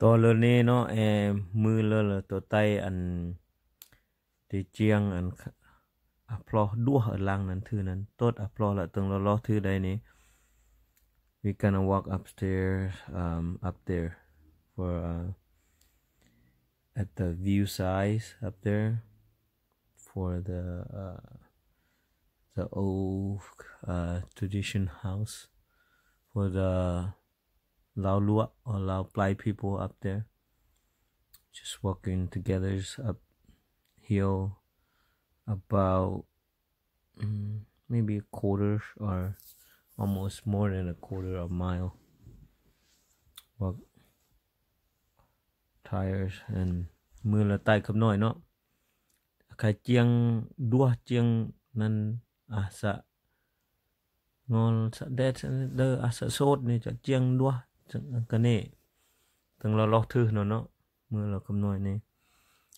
ໂຕເລີເນເນາະ ແອ ມືເລີ ໂຕໄຕອັນ ທີ່ຈຽງອັນ ອາພລໍດວງຫຼັງນັ້ນ ຖືນັ້ນ ໂຕດອາພລໍລະ ເຖິງລໍລໍຖືໄດ້ນີ້ We gonna walk upstairs, um, up there for, uh, at the view side up there for the, uh, the old, uh, tradition house for the Lao Luak or Lao Plai people up there. Just walking together uphill about, mm, maybe a quarter or almost more than a quarter of a mile. Walk tired and ມື້ລະໄຕ່ຄຳນ້ອຍເນາະ ໄຄຈຽງດວງ ຈຽງນັ້ນ ອາສະ ງອນສະແດດ ເດີ ອາສະໂສດນີ້ຈະຈຽງດວງ ກະເນ ຕັ້ງລະລໍຖືເນາະ ເນາະ ມື້ລະຄຳນ້ອຍນີ້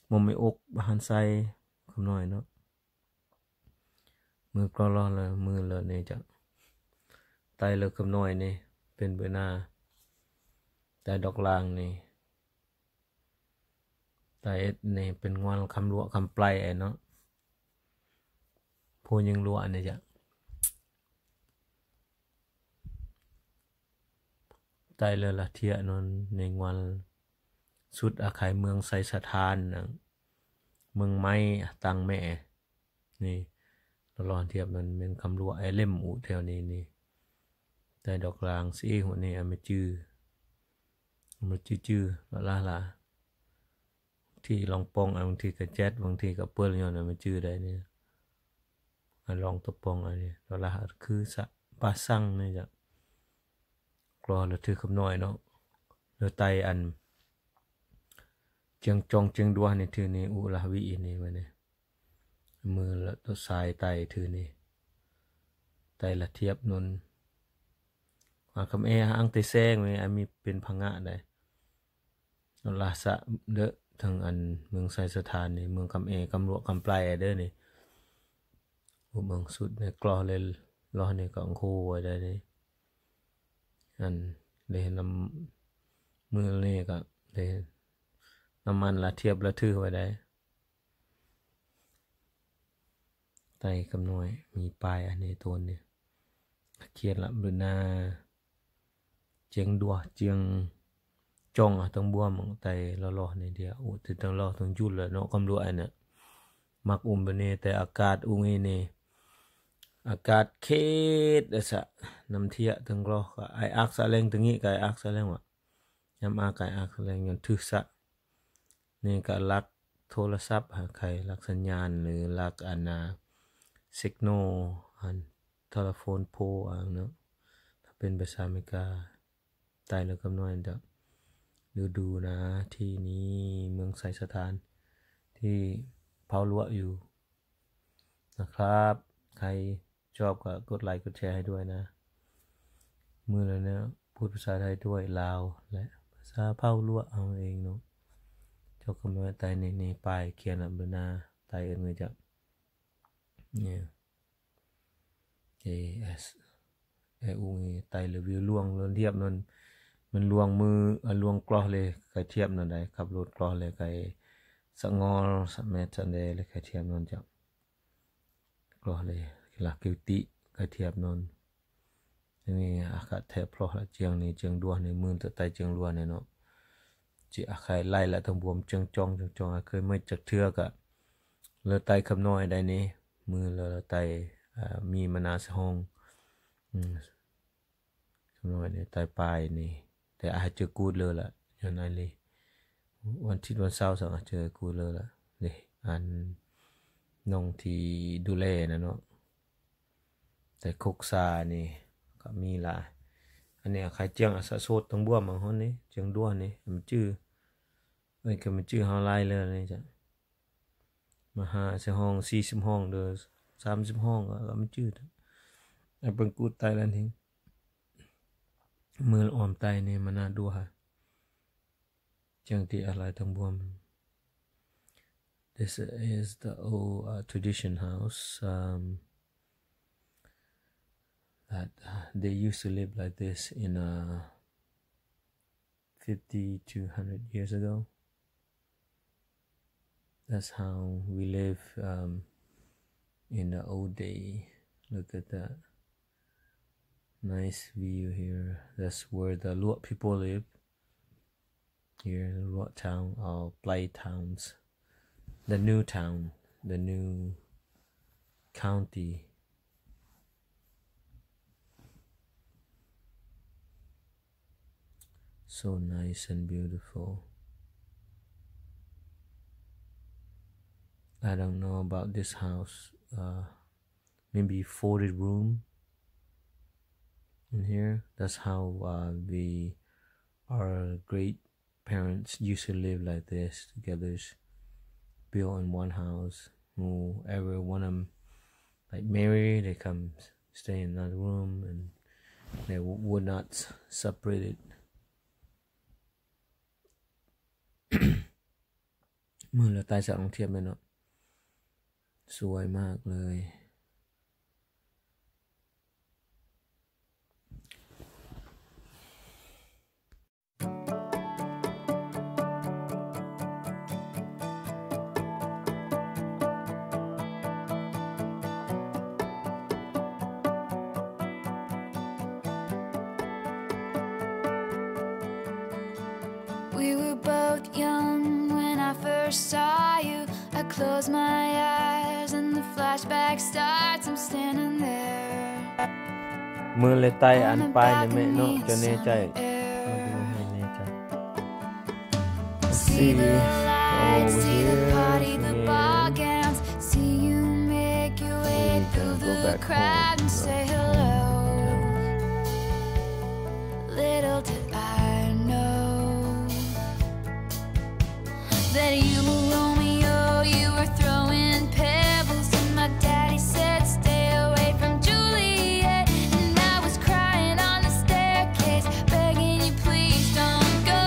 ບໍ່ມີອົກບາຫັນໄຊ ຄຳນ້ອຍເນາະ ມື້ກໍລໍລະ ມື້ລະນີ້ຈະ ໄຕລະຄຳນ້ອຍນີ້ ເປັນເບນາ ໄຕດອກລາງນີ້ ໄຕເອັດນີ້ເປັນງວນຄຳຫຼວກຄຳໄປເນາະ ຜູ້ຍິງຫຼວກນີ້ຈະ ໄຕເລີລະເທຍນນ ໃນງວນສຸດອາໄຂເມືອງໄຊສະຖານ ເມືອງໄມ້ ຕັງແມ່ ນີ້ ລອລອນທຽບນັ້ນແມ່ນຄຳຫຼວກ ໄອເລັມອຸແຖວນີ້ນີ້ ໄຕດອກລາງຊິຫູນີ້ ອາມາຈື່ ອາມາຈື່ຈື່ ລະລະລະ ທີ່ລອງປ່ອງ ອາ ບາງທີກະແຈັດ ບາງທີກະເປິ້ນ ຍ້ອນອາມາຈື່ໄດ້ນີ້ ອາລອງຕະປ່ອງ ອັນນີ້ ລະລະ ຄືສະ ປາສັງນີ້ຈະ ກລໍລະຖືຄຳນ້ອຍເນາະ ລະໄຕອັນ ຈຽງຈອງ ຈຽງດວງນີ້ ຖືນີ້ ອຸລະວິນີ້ ມານີ້ ມືລະໂຕຊາຍໄຕຖືນີ້ ໄຕລະທຽບນົນ ອາຄຳແອ ອັງເຕແຊງນີ້ ອາມີເປັນພະງະໄດ໋ ລາຊະເດີ ທາງອັນເມືອງໄຊສະຖານນີ້ ເມືອງຄຳແອ ຄຳຫຼວກ ຄຳໄປເດີນີ້ ເມືອງສຸດໃນກລໍເລີ ລໍນີ້ກໍອັງໂຄໄວ້ໄດ໋ນີ້ ອັນເລນຳ ມື້ນີ້ກໍເລ ນ້ຳມັນລະທຽບລະຖືໄວ້ໄດ້ ໄຕຄຳນ້ອຍ ມີປ້າຍອັນນີ້ໂຕນນີ້ ຂຽນລະບຶນາ ຈຽງດວງ ຈຽງຈອງ ອາ ຕັ້ງບວມ ໄຕລໍລໍນີ້ດຽວ ໂອ ແຕ່ຕັ້ງລໍຕັ້ງຈຸດລະເນາະ ຄຳຫຼວກອັນນະ ມັກອຸມບະເນ ແຕ່ອາກາດອຸງອີນີ້ ອາກາດເຂດ ອາສະ ນຳທຽ ຕັ້ງລໍ ກະໄອອັກສະແລງ ຕະງິກະໄອອັກສະແລງວະ ຍາມອາກາຍອາກາຍຍ້ອນຖືສະ ນີ້ກະລັກໂທລະສັບ ຫາໃຄລັກສັນຍານ ຫຼື ລັກອັນນາ ຊິກໂນ ອັນ ເທເລໂຟນໂພ ອັນເນາະ ຖ້າເປັນພາສາອາເມລິກາ ຕາຍແລ້ວກຳນ້ອຍດອກ ດູດູນາ ທີ່ນີ້ເມືອງໄຊສະຖານ ທີ່ເຜົາຫຼວກຢູ່ນະຄັບ ໃຄ ຊອບກໍກົດໄລກົດແຊໃຫ້ດ້ວຍນະ ມື້ລະເນາະ ພູດພາສາໄທດ້ວຍ ລາວ ແລະ ພາສາເຜົ່າລວກເຮົາເອງເນາະ ເຈົ້າກຳນວນໄຕໃນ ໃນປ້າຍຂຽນລະບຶນາ ໄຕເອີ້ນເງີຍຈະ ເອ ເອ ເອສ ເອ ອູ ເອ ໄຕລະວິວ ລວງ ລວງທຽບນັ້ນ ມັນລວງມື ອາ ລວງກລໍເລີຍ ໄກທຽບນັ້ນໄດ໋ ຂັບລົດກລໍເລີຍ ໄກສະງອລ ສະແມັດ ສະແດເລີຍ ໄກທຽບນັ້ນເຈົ້າ. ກລໍເລີຍ ລະກິວຕິ ກະທຽບນອນ ນີ້ອາກາດແທບພລໍລະ ຈຽງນີ້ ຈຽງດວງນີ້ ໝື່ນຕະໄຕ ຈຽງດວງນີ້ເນາະ ຈິອາໄຄໄລ່ລະ ທັງບວມ ຈຽງຈອງ ຈຽງຈອງ ອາເຄີຍເມີຈັກເທື່ອກະ ເລີໄຕຄຳນ້ອຍໄດ໋ນີ້ ມືເລີໄຕ ອາ ມີມະນາສະຮອງ ອືມ ຄຳນ້ອຍນີ້ ໄຕປາຍນີ້ ແຕ່ອາດເຈີກູດເລີລະ ຍ້ອນອາລີ ວັນທິດວັນເສົາ ສອງອາດເຈີກູດເລີລະ ເດ້ ອັນ ນ້ອງທີ່ດູແລນະເນາະ ແຕ່ຄົກສານີ້ກະມີຫຼາຍ ອັນນີ້ອາໄຄຈຽງອາສະໂສດ ຕັງບວມ ບາງຄົນນີ້ ຈຽງດວງນີ້ ອາມາຈື່ ເອີຍ ກະມາຈື່ເຮົາຫຼາຍເລີນີ້ຈ້ະ ມະຫາສະຫ້ອງ ສີ່ສິບຫ້ອງ ເດີ ສາມສິບຫ້ອງ ກະມາຈື່ ອາເບິ່ງກູດໄຕລະນີ້ ມືອອມໄຕນີ້ ມະນາດວງ ຈຽງທີ່ອາໄລທັງບວມ This is the old, uh, tradition house, um, that, uh, they used to live like this in, uh, fifty to hundred years ago. That's how we live, um, in the old day. Look at that nice view here. That's where the Luo people live. Here, Luo town or Plai towns. The new town, the new county. So nice and beautiful. I don't know about this house. Uh, maybe forty room in here. That's how, uh, we, our great parents used to live like this together, build in one house. Whoever want them, like, marry, they come stay in another room, and they w- would not s- separate it. ເມືອງເລວໃຕ້ສະອອງທຽບແມ່ນເນາະ ສວຍມາກເລີຍ. We were both young when I first saw you. I close my eyes and the flashback starts. I'm standing there. ເມືອງເລວໃຕ້ອັນປ້າຍໃນແມ່ເນາະ ເຈົ້າແນ່ໃຈ ເຈົ້າແນ່ໃຈ. See the lights, see the party, the ball gowns. See you make your way through the crowd and say hello. Little did I know that you were Romeo, you were throwing pebbles, and my daddy said, "Stay away from Juliet," and I was crying on the staircase, begging you, "Please don't go."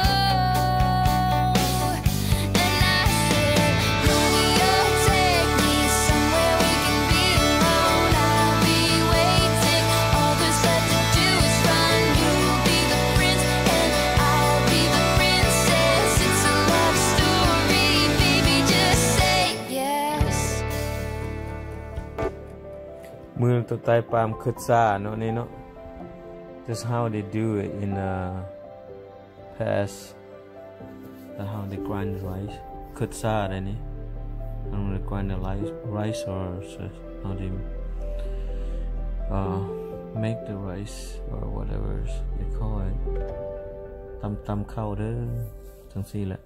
And I said, "Romeo, take me somewhere we can be alone. I'll be waiting. All there's left to do is run. You'll be the prince and I'll be the princess. It's a love story, baby, just say yes." ເມືອງເລວໃຕ້ປາມຄຶດຊາເນາະ ນີ້ເນາະ. That's how they do it in the past. That's how they grind the rice. ຄຶດຊາໄດ໋ນີ້ how they grind the rice, rice or s- how they, uh, make the rice or whatever they call it. ຕຳ ຕຳເຂົ້າເດີ ຈັ່ງຊີ້ແຫຼະ.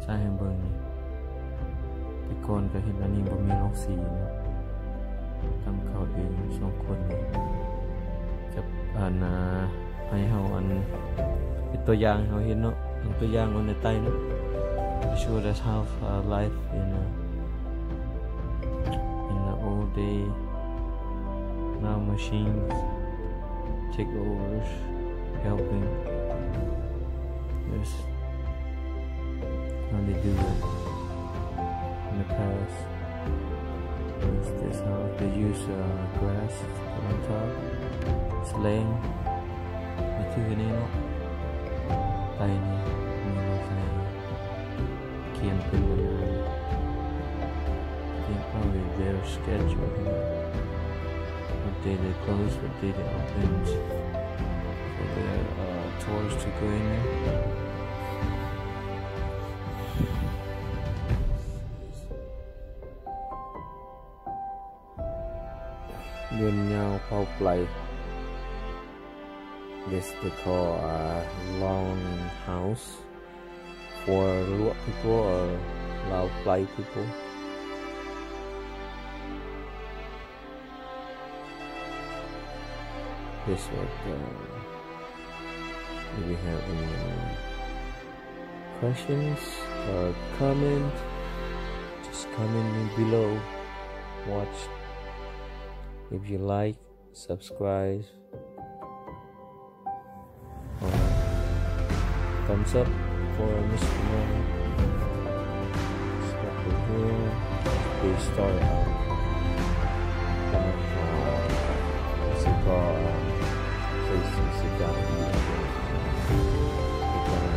ໃສ່ໃຫ້ເບິ່ງນີ້ ແຕ່ກ່ອນກໍເຮັດອັນນີ້ ບໍ່ມີໂຮງສີເນາະ ຕຳເຂົ້າເອງສອງຄົນນີ້ ກັບອັນນ່າ ໃຫ້ເຮົາອັນ ເປັນຕົວຢ່າງໃຫ້ເຮົາເຫັນເນາະ ເປັນຕົວຢ່າງອັນໃນໃຕ້ເນາະ to show us how, uh, life in, uh, in the old day. Now machines take over helping. Yes. How they do it in the past. It's this house. They use, uh, grass on top. Sling. ຄືນີ້ເນາະ ໄປນີ້ ມີລົດໄຟ ຂຽນເປັນບັນດາ I think probably their schedule, you know, what day they close, what day they open for the, uh, tours to go in there. ເຮືອນຍາວເຜົ່າໄປ This they call a long house for Luo people or Lao Plai people. This what, uh, if you have any, uh, questions or comment, just comment me below. Watch. If you like, subscribe. Alright. Thumbs up for Mister Murray. Stop it here. They start, um, kind of, uh, what's it called? Um, places that gotta be, they gotta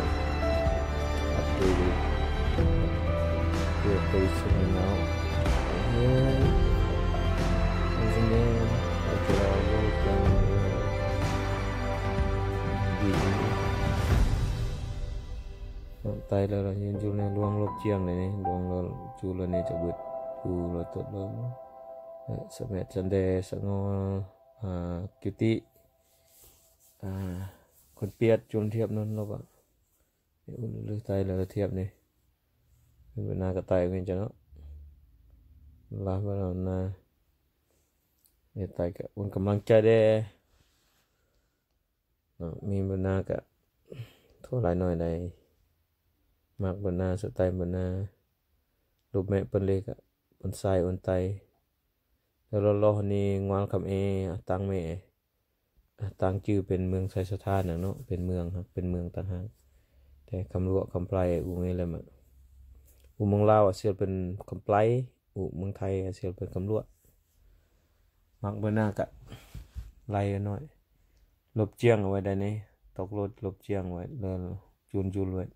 ໄຕແລ້ວລະ ຍືນຢູ່ໃນລວງລົບຈຽງໃນນີ້ ລວງລົບຈູລະນີ້ຈະເບິດຢູ່ລະຕົດເບິ່ງ ສະແມັດ ຊັນເດ ສະງໍ ອາ ກິວຕິ ອາ ຄົນປຽດ ຈູນທຽບນັ້ນລະວ່າ ອຸນຫຼືໄຕແລ້ວທຽບນີ້ ເປັນບັນນາກະໄຕເປັນຈັ່ງເນາະ ລາວບັນນາ ເຮັດໄຕກະອຸ່ນກຳລັງໃຈແດ່. ເນາະ ມີບັນນາກະໂທຫຼາຍໜ້ອຍໃດ ມັກບັນນາ ສະໄຕບັນນາ ລູກແມ່ເພິ່ນເລີຍກະ ເພິ່ນຊາຍໂອນໄຕ ແລ້ວລໍໆນີ້ງວານຄຳເອ ຕັ້ງແມ່ ຕັ້ງຊື່ເປັນເມືອງໄຊສະຖານນະເນາະ ເປັນເມືອງ ເປັນເມືອງຕ່າງຫາກ ແຕ່ຄຳຫຼວກ ຄຳໄພ ອຸເມລະມະ ອຸເມືອງລາວອາເຊຍເປັນຄຳໄພ ອຸເມືອງໄທອາເຊຍເປັນຄຳຫຼວກ ມັກເບີນາກະໄລ່ໜ້ອຍ ລົບຈຽງເອົາໄວ້ໄດ້ນີ້ ຕົກລົດລົບຈຽງໄວ້ ແລ້ວຈູນຈູນໄວ້.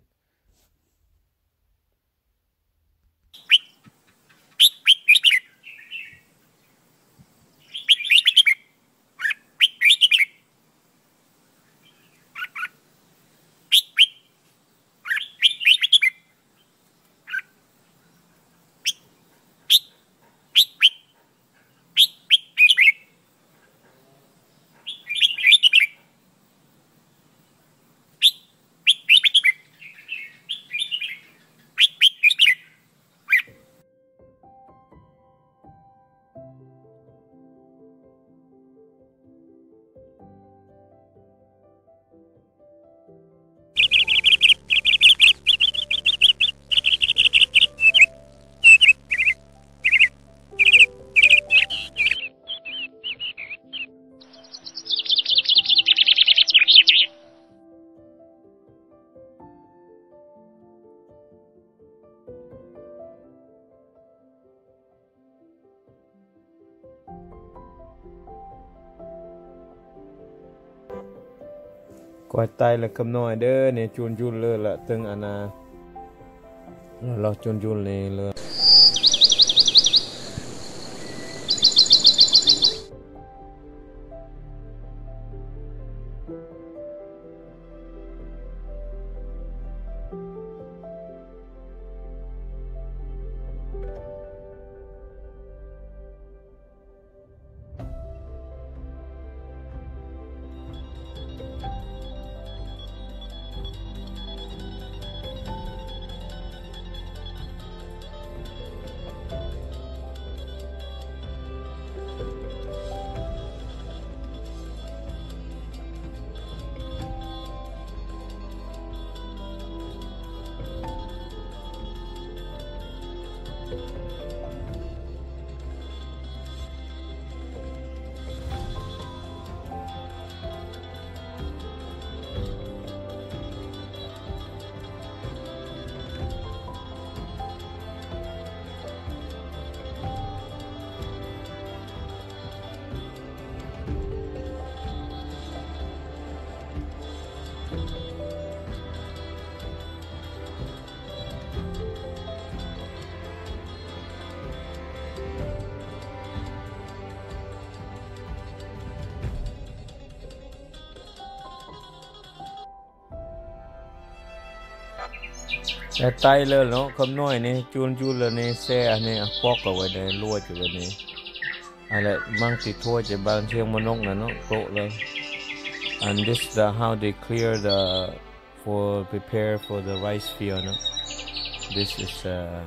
ກວາດໄຕລະຄຳນ້ອຍເດີ ນີ້ຈູນຢຸນເລີລະ ເຖິງອານາ ລະຈູນຢຸນນີ້ເລີ. ແຕ່ໄຕເລີເນາະ ຄຳນ້ອຍນີ້ ຈູນຢຸນເລີນີ້ ແຊ່ອັນນີ້ ອາ ປອກເອົາໄວ້ໃນລວດຢູ່ແບບນີ້ ອັນແຫຼະ ມັງຕິໂທຈະບານຊຽງມະນົກນະເນາະ ໂຕະເລີ. And this is the, how they clear the, for, prepare for the rice field ເນາະ. This is, uh,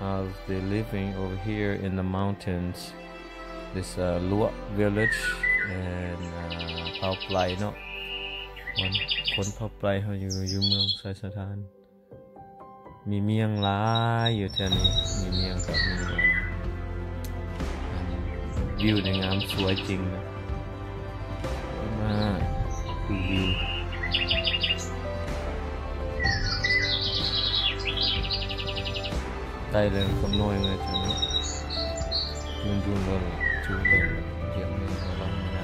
how they living over here in the mountains. This, uh, Luak village and, uh, ເຜົ່າໄປຣເນາະ ຄົນ ຄົນເຜົ່າໄປຣເຮົາຢູ່ ຢູ່ເມືອງໄຊສະຖານ. ມີໝ້ຽງຫຼາຍຢູ່ແຖວນີ້ ມີໝ້ຽງກັບມີອັນ ອັນ ວິວນີ້ງາມສວຍຈິງນະ. ມາຄືວິວ ໄຕເລີຄຳນ້ອຍເລີຍຈັ່ງ ຢຸນຢຸນເລີ ຈູນເລີ ຢຽບເລີ ລະວັງນະ.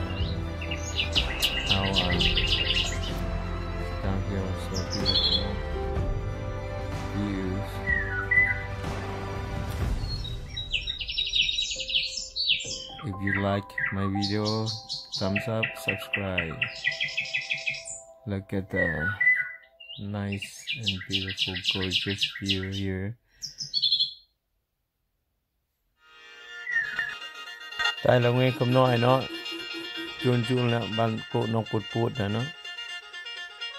How, uh, down here so beautiful views. If you like my video, thumbs up, subscribe. Look at the nice and beautiful, gorgeous view here. ຕາຍແລ້ວເວີຍຄຳນ້ອຍເນາະ ຈູນໆ ແລ້ວ ບ້ານໂກະນົກປຸດໆ ນະເນາະ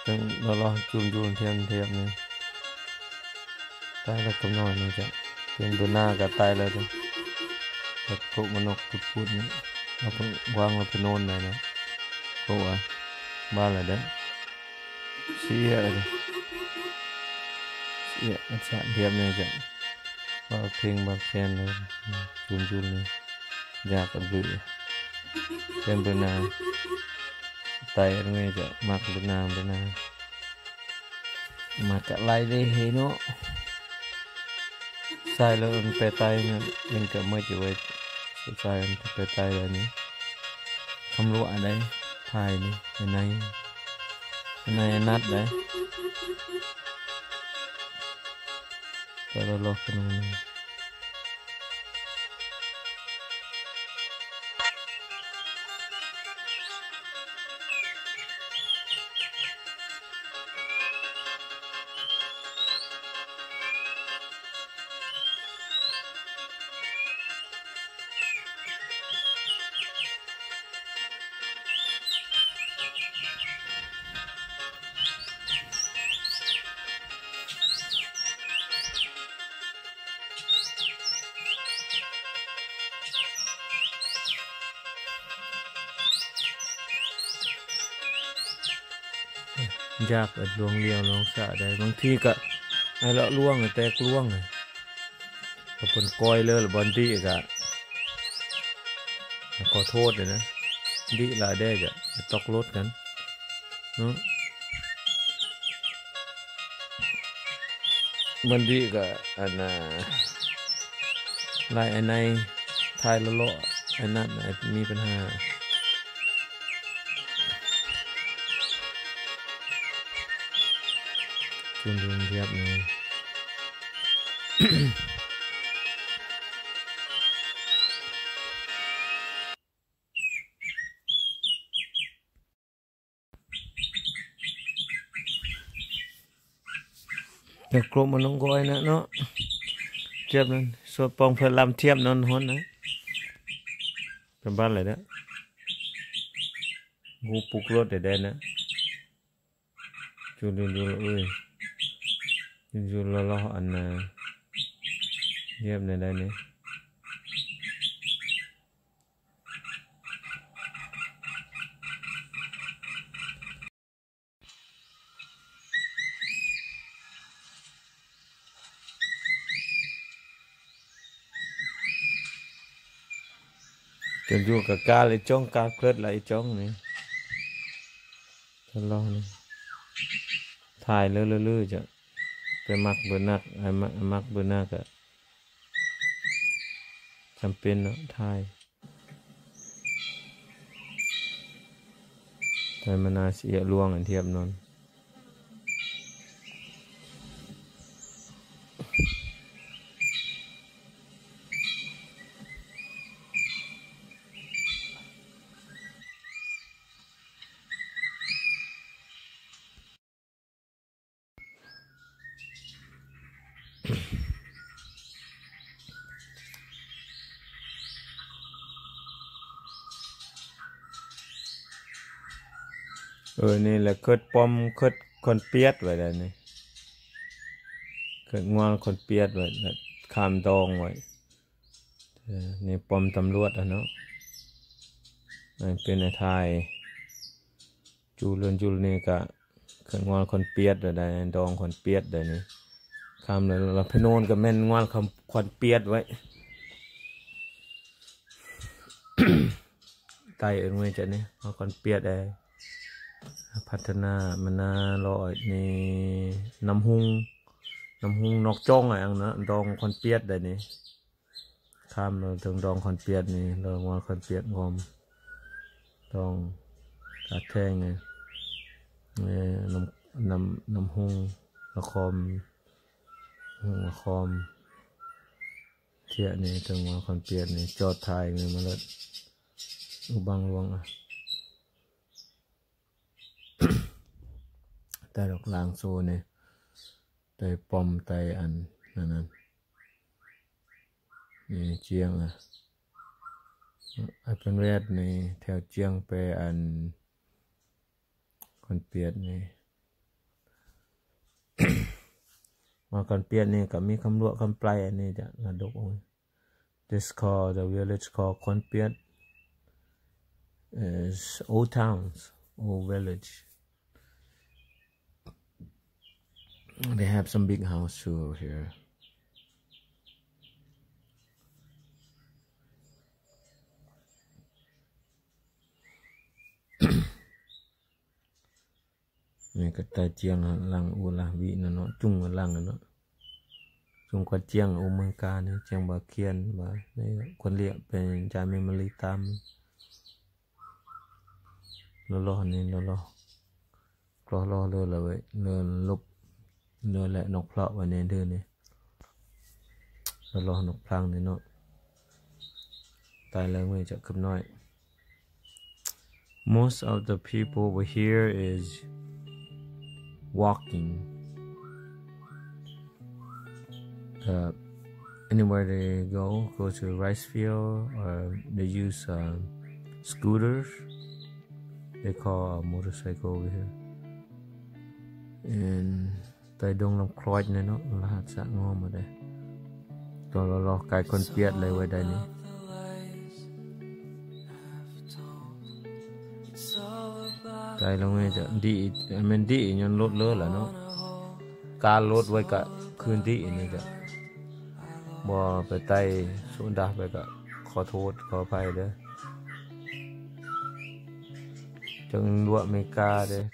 ຈັ່ງເລາະໆ ຈູນໆ ທຽບໆ ນີ້ ຕາຍແລ້ວຄຳນ້ອຍນີ້ ຈະເປັນເບີນາກໍຕາຍແລ້ວເດ້ ແລ້ວໂກະມານົກປຸດໆ ນີ້ ເອົາໄປວາງ ເອົາໄປໂນນໄດ້ນະ ໂກະ ບ້ານລະເດ້ ເສຍເດ້ ເສຍ ມັນສະທຽບແນ່ ຈະ ບ່າວເພັງ ບ່າວແຄນ ຈູນໆ ນີ້ ຢາກກັນເບີ ເປັນເບີນາ ໄຕອັນນີ້ຈະມັກເບີນາ ເບີນາ ມັກກະໄລ່ເດ້ເນາະ ສາຍເລີນໄປໄຕນະ ມັນກະເມີຈະໄວ້ ສາຍໄປໄຕແລ້ວນີ້ ຄຳຫຼວງອັນໃດ ພາຍນີ້ ອັນໃນ ອັນໃນອັນນັດໃດ ແຕ່ລະລອກກັນ ຢາກເອີ້ນລວງລ້ຽວລອງສະໄດ້ ບາງທີກະໃຫ້ເລາະລວງ ແຕ່ກລວງ ກະເພິ່ນກ້ອຍເລີຍ ລະບ່ອນດີກະ ຂໍໂທດເດີນະ ດີຫຼາຍແດ່ກະຕົກລົດກັນເນາະ ມັນດີກະ ອັນນ່າ ລາຍອັນໃນ ທ້າຍເລາະໆ ອັນນັ້ນອາດມີບັນຫາ ຈຸນລຸນຮຽບນີ້. ແຕ່ກົມມັນຕ້ອງກ້ອຍນະເນາະ ທຽບນັ້ນ ສ່ວນປອງເພິ່ນລຳທຽບນັ້ນຮອນນະ ເປັນບ້ານເລີຍນະ ຮູ້ປຸກລົດໄດ້ນະ. ຢູ່ ຢູ່ ຢູ່ ເອີຍ ຢູ່ ຢູ່ ລໍໆ ອັນນ່າ ຮຽບແນວໃດນີ້ ຈົນຢູ່ກະກາລອີ່ຈ່ອງ ກາເກີດລະອີ່ຈ່ອງນີ້ ທະລອງນີ້ ຖ່າຍເລີໆ ຈະໄປມັກເບີນັກ ໄອ້ມະ ມັກເບີນັກກະຈຳເປັນເນາະ ຖ່າຍ ແຕ່ມັນໜ້າຊິເອຍລວງອັນທຽບນັ້ນ. ເອີ ນີ້ແຫຼະ ເກີດປ້ອມ ເກີດຄອນປຽດໄວ້ແລ້ວນີ້ ເກີດງວນຄອນປຽດໄວ້ ແລ້ວຂ້າມດອງໄວ້ ເອີ ນີ້ປ້ອມຕຳຫຼວດຫັ້ນເນາະ ອັນເປັນໄອ້ທ້າຍ ຈູເລື່ອນຈູນີ້ກະ ເຄື່ອງງອນຄອນປຽດໄດ້ ດອງຄອນປຽດໄດ້ນີ້ ຄຳລະລະພະໂນນກະແມ່ນງອນຄອນປຽດໄວ້ ໃຕ້ເອີ້ນວ່າຈັ່ງນີ້ ງອນຄອນປຽດໄດ້ ພັດທະນາມານາລອຍນີ້ ນ້ຳຮຸ່ງ ນ້ຳຮຸ່ງນອກຈ້ອງ ອັນນະ ດອງຄອນປຽດໄດ້ນີ້. ຂ້າມເຖິງດອງຄອນປຽດນີ້ ດອງວ່າຄອນປຽດງອມ ດອງຕາແທງນີ້ ເອີ ນ້ຳ ນ້ຳ ນ້ຳຮຸ່ງລະຄອມ ຮຸ່ງລະຄອມ ເທຍນີ້ເຖິງວ່າຄອນປຽດນີ້ ຈອດຖ່າຍນີ້ມາເລີຍ ອຸບັງຫຼວງ ອະ. ໃຕ້ດອກລາງໂຊນີ້ ໃຕ້ປ້ອມ ໃຕ້ອັນນັ້ນນັ້ນ ນີ້ຈຽງອະ ອາເປັນແວດນີ້ ແຖວຈຽງໄປອັນ ຄອນປຽດນີ້ ມາຄອນປຽດນີ້ກໍມີຄຳຫຼວກຄຳໄປ ອັນນີ້ຈະລະດົກ This called, the village called Khonpiet. Is old towns, old village. They have some big house too over here. ນີ້ກໍຕາຈຽງຫຼັງອູລາວິນັ້ນເນາະ ຈຸງຫຼັງນັ້ນເນາະ ຈຸງກວາດຈຽງອູເມືອງການີ້ ຈຽງບາຄຽນ ບານີ້ຄວນລຽກເປັນຈາເມມະລີຕາມ ລໍໆ ນີ້ລໍໆ ລໍໆ ເລີລະເວີຍ ເລີລົບ ເລີແລະນົກເພາະໄວ້ແນ່ເດີນີ້ ລໍໆ ນົກພລັງນີ້ເນາະ ຕາຍແລ້ວເວີຍຈະເກືອບນ້ອຍ. Most of the people over here is walking. Uh, anywhere they go, go to rice field, or they use, uh, scooters. They call a motorcycle over here. And ໃຕ້ດົງລຳຄລອຍນີ້ເນາະ ລະຫັດສະງອມມາໄດ້ ຕອນລໍໆ ກາຍຄົນປຽດເລີຍໄວ້ໄດ້ນີ້ ກາຍລົງນີ້ຈະດີ ແມ່ນດີຍ້ອນລົດເລີລະເນາະ ກາລົດໄວ້ກະຄືນດີນີ້ກະ ບໍ່ໄປໄຕ່ໂຊດາໄປກະ ຂໍໂທດຂໍອະໄພເດີ ຈັງລວກເມກາເດີ.